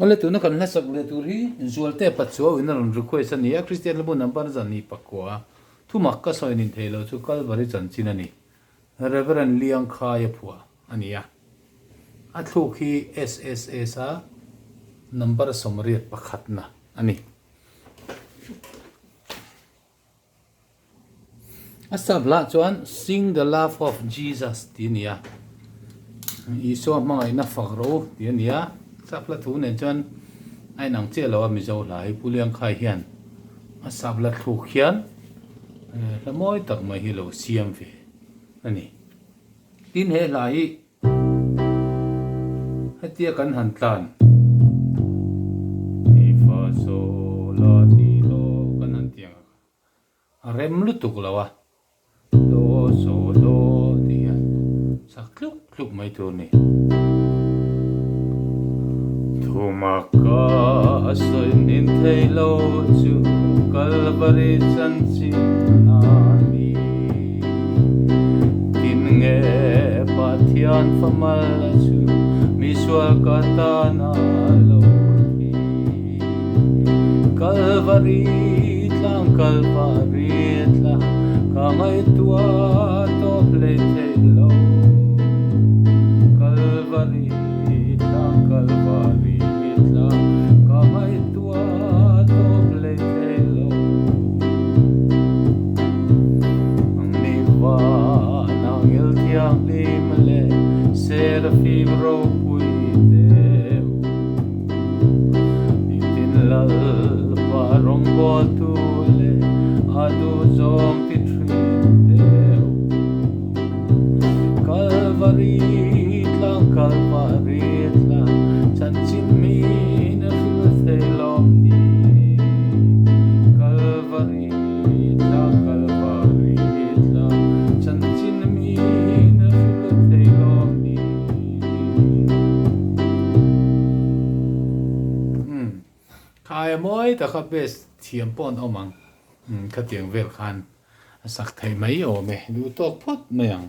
Awle tuna kan hlasak leh tur hi Zualte Pachuau in a rawn request a ni a, Kristian Hlabu number 209 thumak ka sawi nin thei lo chu Kalvari chanchin a ni. Reverend Liangkhaia phuah a ni a, a thluk hi SSS a number 81 na a ni. A sap lah chuan Sing the love of Jesus tih a ni a, Isua hmangaihna fak rawh u tih a ni a, sap hla thu nen chuan a inang chiah lo a Mizo hla hi Pu Liangkhai hian a sap hla thluk hian hla mawi tak mai hi lo siam ve a ni. Tin he hla hi hetia kan han tlan Mi fa saw la ti do kan han ti ang a kha a rem lutuk lo a do saw do tih hian sak tluk tluk mai tur a ni. Thumaka a sawi hnin thei lo chu Kalvari chanchin a ni. Tin nge Pathian famal chu misual ka tan a lo thi. Kalvari tlang Kalvari tlang ka ngaihtuah tawp hlei thei lo. Kalvari tlang Kalvari tlang ka ngaihtuah tawp hlei thei lo. Mi van angel thianghlim leh Serafim ropui te u. Nitin Lalpa rawngbawltu leh a duhzawng ti thin te u. Kalvari tlang Kalvari tlang chanchin min a hrilh thei lawm ni. Kalvari tlang Kalvari tlang chanchin min a hrilh thei lawm ni. Umm khaia mawi taka best thiam pawh an awm ang. Umm khatiang vel khan a sak thei mai awm e, duh tawk phawt mai ang.